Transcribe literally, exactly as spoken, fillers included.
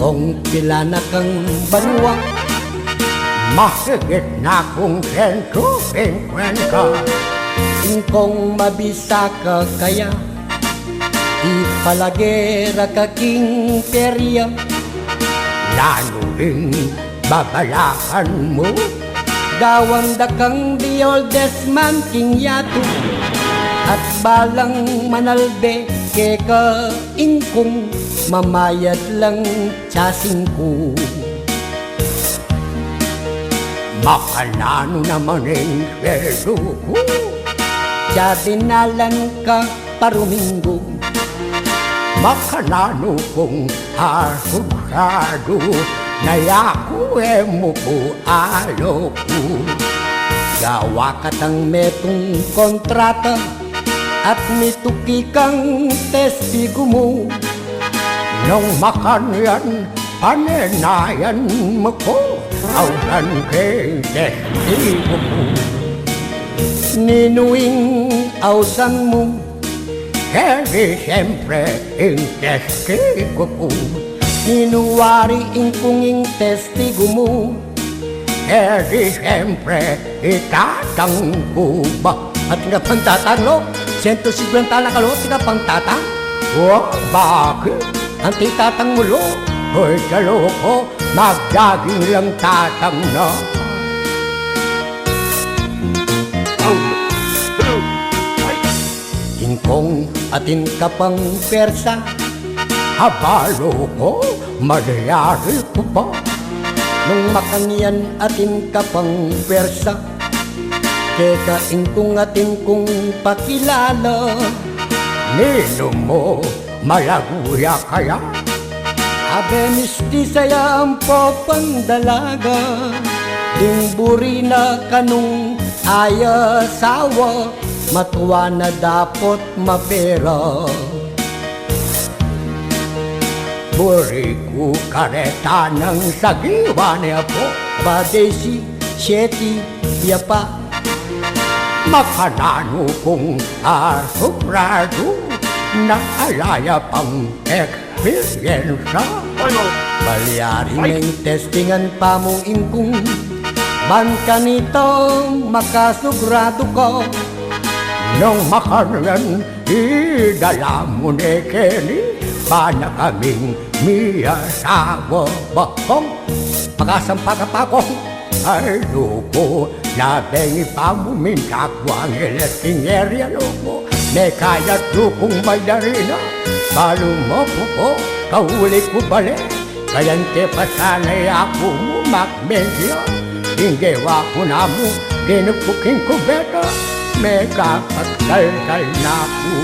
Kung pila na kang banua? Mahigit na kung sientu singkwenta. Ingkung mabisa ka kaya, ipalage ra ka king perya. Nanu ing babalakan mu? Gawan da kang the oldest man king yatu, at balang manalbe keka, ingkung mamayad lang sasingku. Makananu naman ing sweldu ku? Sa dinalan ka paruminggu. Makananu kung asubradu na yaku e mu pu aloku? Gawa katang metung kontrata at mituki kang testigu mu. Nung makanyan panenayan mu ku, ausan ke ing testigu ku. Ninu ing ausan mu? Keni siempre ing testigu ku. Ninu wari ingkung ing testigu mu? Keni siempre i tatang ku ba. Atin ka pang tatang, lo? Sientu singkwenta na ka, lo, atin ka pang tatang? O, bakit? Anti tatang mu, lo? Hoy, sa loko, magdaging lang tatang na. Ingkung atin ka pang pwersa? Abalu ku, malyari ku ba? Nung makanyan atin ka pang pwersa, keka ingkung atin kung pakilala. Ninu mu, malagu ya kaya? Abe, mistisa ya ampo pang dalaga. Ding buri na kanung ayasawa, matua na dapot mapera. Buri ku kareta nang sagiwa ne apo, ba desi siyeti ya pa. Makananu kung asubradu na ala ya pang eksperyensya? Malyari meng testingan pa mu ingkung, ban kanita makasugradu ka. Nung makanyan idala mu ne keni, ba na kaming miyasawa ba, kung? Pakasampa ka pa, kung? Ay, luku, na bengi pa mu minta ku angeles king erya, luku. Mekayat lukung malyari na, balu mu pu ku, kauli ku bale. Kayang ke pa sana yaku mu magmendya. Ing gewa ku namu, dinuku king kubeta, mekapagsalsal na ku.